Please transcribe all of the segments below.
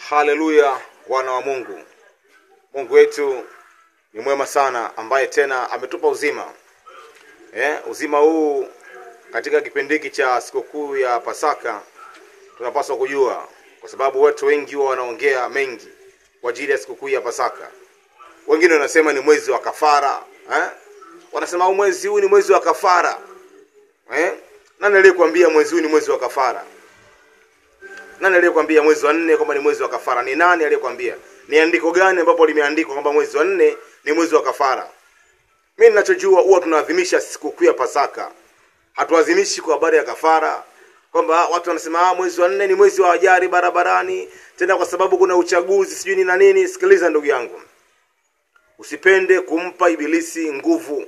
Haleluya, wana wa Mungu. Mungu wetu ni mwema sana, ambaye tena ametupa uzima. Uzima huu katika kipindi hiki cha sikukuu ya Pasaka tunapaswa kujua, kwa sababu watu wengi huwa wanaongea mengi kwa ajili ya sikukuu ya Pasaka. Wengine wanasema ni mwezi wa kafara, Wanasema mwezi huu ni mwezi wa kafara. Nani aliyekuambia mwezi huu ni mwezi wa kafara? Nani aliyekwambia mwezi wa 4 kwamba ni mwezi wa kafara? Ni nani aliyekwambia? Ni andiko gani ambapo limeandikwa kwamba mwezi wa 4 ni mwezi wa kafara? Mimi ninachojua huwa tunaadhimisha sikukuu ya Pasaka. Hatuadhimishi kwa habari ya kafara, kwamba watu wanasema mwezi wa 4 ni mwezi wa ajali barabarani, tena kwa sababu kuna uchaguzi sijui ni na nini. Sikiliza ndugu yangu. Usipende kumpa ibilisi nguvu.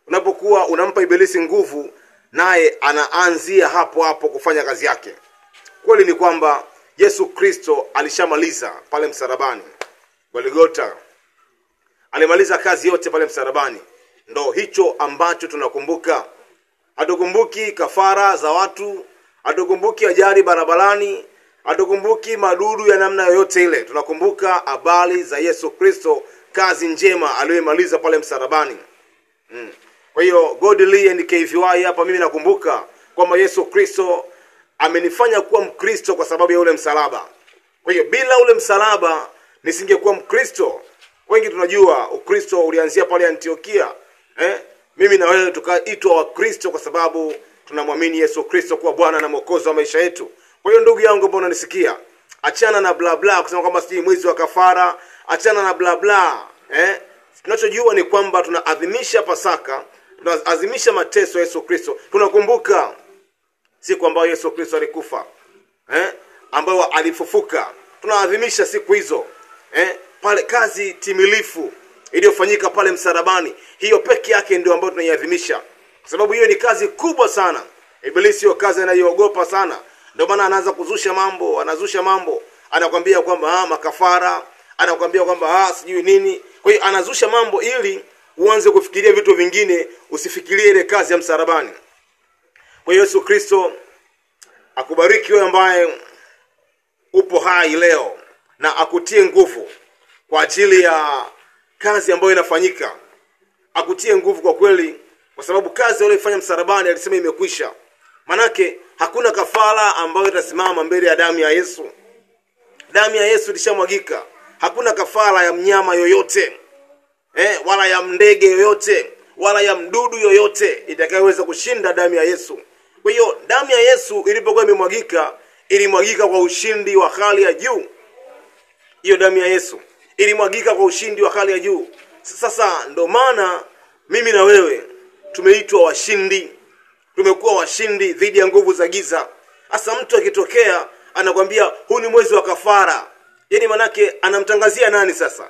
Unapokuwa unampa ibilisi nguvu, naye anaanzia hapo hapo kufanya kazi yake. Kweli ni kwamba Yesu Kristo alishamaliza pale msalabani Golgotha. Alimaliza kazi yote pale msalabani. Ndo hicho ambacho tunakumbuka. Hatukumbuki kafara za watu, hatukumbuki ajali barabarani, hatukumbuki madudu ya namna yoyote ile. Tunakumbuka habari za Yesu Kristo, kazi njema aliyomaliza pale msalabani. Kwa hiyo Godly and KVY hapa mimi nakumbuka kwamba Yesu Kristo amenifanya kuwa Mkristo kwa sababu ya ule msalaba. Kwa hiyo bila ule msalaba nisingekuwa Mkristo. Wengi tunajua Ukristo ulianzia pale Antiokia. Mimi na wewe tukaitwa Wakristo kwa sababu tunamwamini Yesu Kristo kuwa Bwana na Mwokozi wa maisha yetu. Kwa hiyo ndugu yangu mbona unanisikia? Achana na bla bla kusema kwamba sijui mwezi wa kafara, achana na bla bla. Tunachojua ni kwamba tunaadhimisha Pasaka, tunaadhimisha mateso ya Yesu Kristo. Tunakumbuka siku ambayo Yesu Kristo alikufa, ambayo alifufuka. Tunaadhimisha siku hizo, pale kazi timilifu iliyofanyika pale msalabani. Hiyo peke yake ndio ambayo tunaiadhimisha, kwa sababu hiyo ni kazi kubwa sana. Ibilisi hiyo kazi anaiogopa sana. Ndio maana anaanza kuzusha mambo, anazusha mambo. Anakuambia kwamba makafara, anakuambia kwamba sijui nini. Kwa hiyo anazusha mambo ili uanze kufikiria vitu vingine, usifikirie ile kazi ya msalabani. Kwa hiyo Yesu Kristo akubariki wewe ambaye upo hai leo, na akutie nguvu kwa ajili ya kazi ambayo inafanyika. Akutie nguvu kwa kweli, kwa sababu kazi aliyofanya msalabani alisema imekwisha. Manake hakuna kafara ambayo itasimama mbele ya damu ya Yesu. Damu ya Yesu ilishamwagika. Hakuna kafara ya mnyama yoyote, wala ya ndege yoyote, wala ya mdudu yoyote itakayoweza kushinda damu ya Yesu. Kwa hiyo damu ya Yesu ilipokuwa imemwagika, ilimwagika kwa ushindi wa hali ya juu. Hiyo damu ya Yesu ilimwagika kwa ushindi wa hali ya juu. Sasa ndo maana mimi na wewe tumeitwa washindi. Tumekuwa washindi dhidi ya nguvu za giza. Sasa mtu akitokea anakuambia huu ni mwezi wa kafara, yaani manake anamtangazia nani sasa?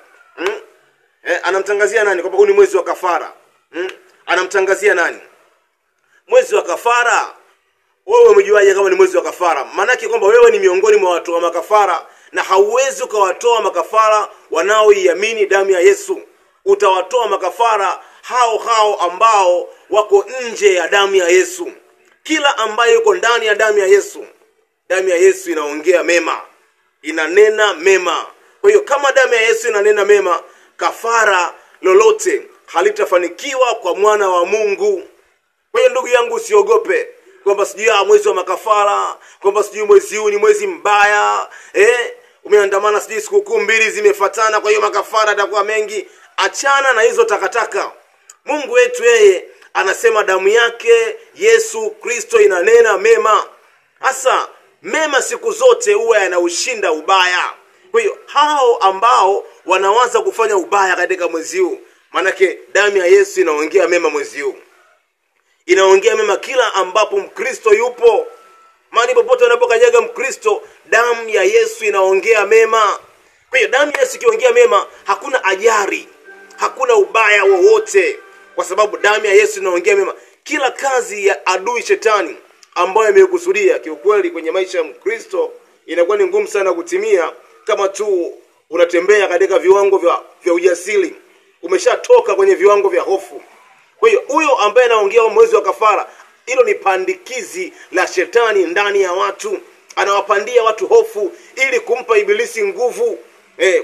Anamtangazia nani kwamba huu ni mwezi wa kafara? Anamtangazia nani mwezi wa kafara? Wewe umejuaje kama ni mwezi wa kafara? Manake kwamba wewe ni miongoni mwa watu wa makafara, na hauwezi ukawatoa makafara wanaoiamini damu ya Yesu. Utawatoa makafara hao hao ambao wako nje ya damu ya Yesu. Kila ambaye yuko ndani ya damu ya Yesu, damu ya Yesu inaongea mema, inanena mema. Kwa hiyo kama damu ya Yesu inanena mema, kafara lolote halitafanikiwa kwa mwana wa Mungu. Kwa hiyo ndugu yangu usiogope kwamba sijui mwezi wa makafara, kwamba sijui mwezi huu ni mwezi mbaya, umeandamana sijui sikukuu mbili zimefuatana, kwa hiyo makafara yatakuwa mengi. Achana na hizo takataka. Mungu wetu yeye anasema damu yake Yesu Kristo inanena mema. Hasa mema siku zote huwa yanaushinda ubaya. Kwa hiyo hao ambao wanawaza kufanya ubaya katika mwezi huu, manake damu ya Yesu inaongea mema mwezi huu. Inaongea mema kila ambapo Mkristo yupo. Mahali popote unapokanyaga Mkristo, damu ya Yesu inaongea mema. Kwa hiyo damu ya Yesu ikiongea mema, hakuna ajali, hakuna ubaya wowote, kwa sababu damu ya Yesu inaongea mema. Kila kazi ya adui shetani ambayo imekusudia kiukweli kwenye maisha ya Mkristo inakuwa ni ngumu sana kutimia kama tu unatembea katika viwango vya ujasiri. Umeshatoka kwenye viwango vya hofu. Kwa hiyo huyo ambaye anaongea mwezi wa kafara, hilo ni pandikizi la shetani ndani ya watu. Anawapandia watu hofu ili kumpa ibilisi nguvu.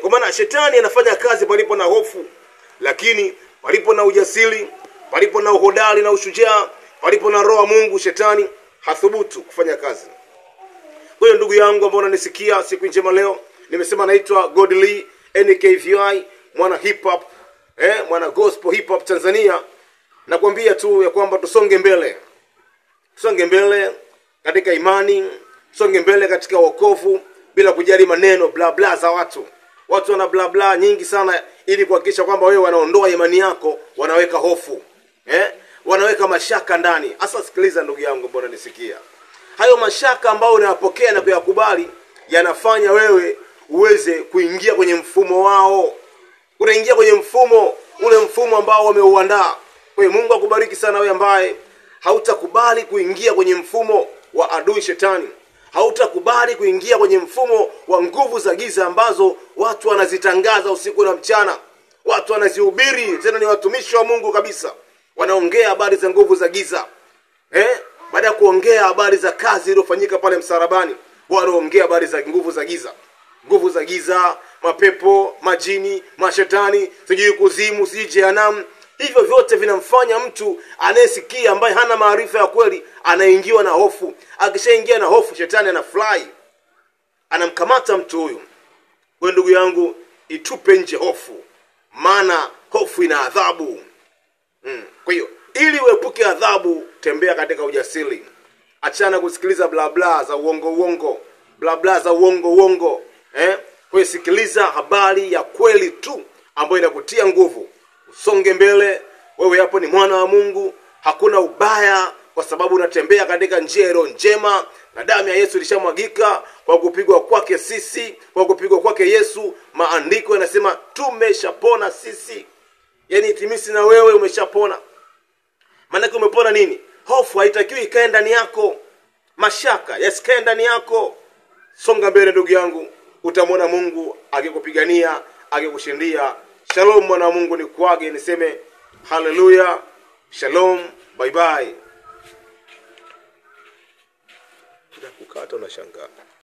Kwa maana shetani anafanya kazi palipo na hofu, lakini palipo na ujasiri, palipo na uhodari na ushujaa, palipo na roho ya Mungu, shetani hathubutu kufanya kazi. Kwa hiyo ndugu yangu ambao unanisikia siku njema leo, nimesema naitwa Godly NKVI, mwana hip hop, mwana gospel hip hop Tanzania. Nakwambia tu ya kwamba tusonge mbele. Tusonge mbele katika imani, tusonge mbele katika wokovu bila kujali maneno bla bla za watu. Watu wana bla bla nyingi sana ili kuhakikisha kwamba wewe wanaondoa imani yako, wanaweka hofu. Wanaweka mashaka ndani. Hasa sikiliza ndugu yangu mbona nisikia. Hayo mashaka ambayo unayapokea na kuyakubali yanafanya wewe uweze kuingia kwenye mfumo wao. Unaingia kwenye mfumo, ule mfumo ambao wameuandaa. Kwa hiyo Mungu akubariki sana wewe ambaye hautakubali kuingia kwenye mfumo wa adui shetani. Hautakubali kuingia kwenye mfumo wa nguvu za giza ambazo watu wanazitangaza usiku na mchana. Watu wanazihubiri, tena ni watumishi wa Mungu kabisa. Wanaongea habari za nguvu za giza. Baada ya kuongea habari za kazi iliyofanyika pale msalabani, wanaongea habari za nguvu za giza. Nguvu za giza, mapepo, majini, mashetani, sijui kuzimu, sijui jehanamu. Hivyo vyote vinamfanya mtu anayesikia ambaye hana maarifa ya kweli anaingiwa na hofu. Akishaingia na hofu, shetani anafly, anamkamata mtu huyu. Kwa ndugu yangu, itupe nje hofu, maana hofu ina adhabu. Kwa hiyo ili uepuke adhabu, tembea katika ujasiri. Achana kusikiliza bla bla za uongo uongo, bla bla za uongo uongo. Kwa hiyo sikiliza habari ya kweli tu ambayo inakutia nguvu. Usonge mbele, wewe hapo ni mwana wa Mungu, hakuna ubaya kwa sababu unatembea katika njia iliyo njema, na damu ya Yesu ilishamwagika kwa kupigwa kwake sisi, kwa kupigwa kwake Yesu. Maandiko yanasema tumeshapona sisi. Yaani itimisi na wewe umeshapona. Maana umepona nini? Hofu haitakiwi ikae ndani yako. Mashaka yasikae ndani yako. Songa mbele ndugu yangu, utamwona Mungu akikupigania, akikushindia. Shalom mwana wa Mungu, nikuage niseme haleluya, shalom, bye bye. Kukata unashangaa.